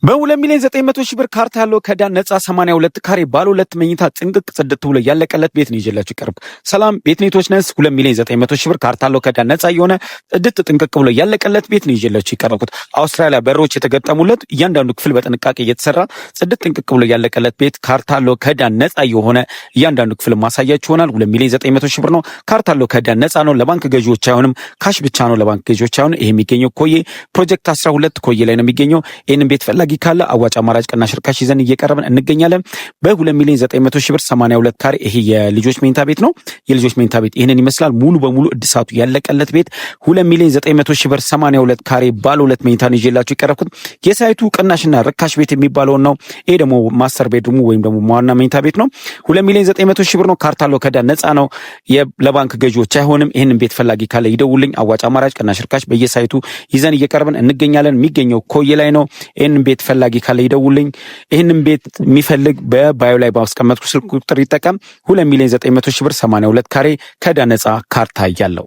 በ2 ሚሊዮን 900 ሺህ ብር ካርታ ያለው ከዕዳ ነፃ 82 ካሬ ባለ ሁለት መኝታ ጥንቅቅ ጽድት ብሎ ያለቀለት ቤት ነው ይዤላችሁ ቀርብ። ሰላም ቤት ኔቶች ነስ 2 ሚሊዮን 900 ሺህ ብር ካርታ ያለው ከዕዳ ነፃ የሆነ ጽድት ጥንቅቅ ብሎ ያለቀለት ቤት ነው ይዤላችሁ የቀረብኩት። አውስትራሊያ በሮች የተገጠሙለት፣ እያንዳንዱ ክፍል በጥንቃቄ እየተሰራ ጽድት ጥንቅቅ ብሎ ያለቀለት ቤት፣ ካርታ ያለው ከዕዳ ነፃ የሆነ እያንዳንዱ ክፍል ማሳያችሁ ይሆናል። 2 ሚሊዮን 900 ሺህ ብር ነው። ካርታ ያለው ከዕዳ ነፃ ነው። ለባንክ ገዢዎች አይሆንም፣ cash ብቻ ነው። ለባንክ ገዢዎች አይሆንም። ይሄ የሚገኘው ኮዬ ፕሮጀክት 12 ኮዬ ላይ ነው የሚገኘው። ይህንን ቤት ፈላጊ ካለ አዋጭ አማራጭ ቅናሽ ርካሽ ይዘን እየቀረብን እንገኛለን። በ2 ሚሊዮን 900 ሺህ ብር 82 ካሬ፣ ይሄ የልጆች መኝታ ቤት ነው። የልጆች መኝታ ቤት ይህንን ይመስላል። ሙሉ በሙሉ እድሳቱ ያለቀለት ቤት 2 ሚሊዮን 900 ሺህ ብር 82 ካሬ ባለ ሁለት መኝታ ነው ይዤላችሁ የቀረብኩት። የ site ኡ ቅናሽና ርካሽ ቤት የሚባለውን ነው። ይሄ ደግሞ master bedroom ኡ ወይም ደግሞ ዋና መኝታ ቤት ነው። 2 ሚሊዮን 900 ሺህ ብር ነው። ካርታ አለው፣ ከዕዳ ነፃ ነው። ለባንክ ገዢዎች አይሆንም። ይህንን ቤት ፈላጊ ካለ ይደውልኝ። አዋጭ አማራጭ ቅናሽ ርካሽ በየ site ኡ ይዘን እየቀረብን እንገኛለን። የሚገኘው ኮዬ ላይ ነው። ይህንን ቤት ፈላጊ ካለ ይደውልኝ። ይህንን ቤት የሚፈልግ በ bio ላይ ባስቀመጥኩ ስልክ ቁጥር ይጠቀም። 2 ሚሊዮን 900 ሺህ ብር 82 ካሬ ከዕዳ ነፃ ካርታ ያለው።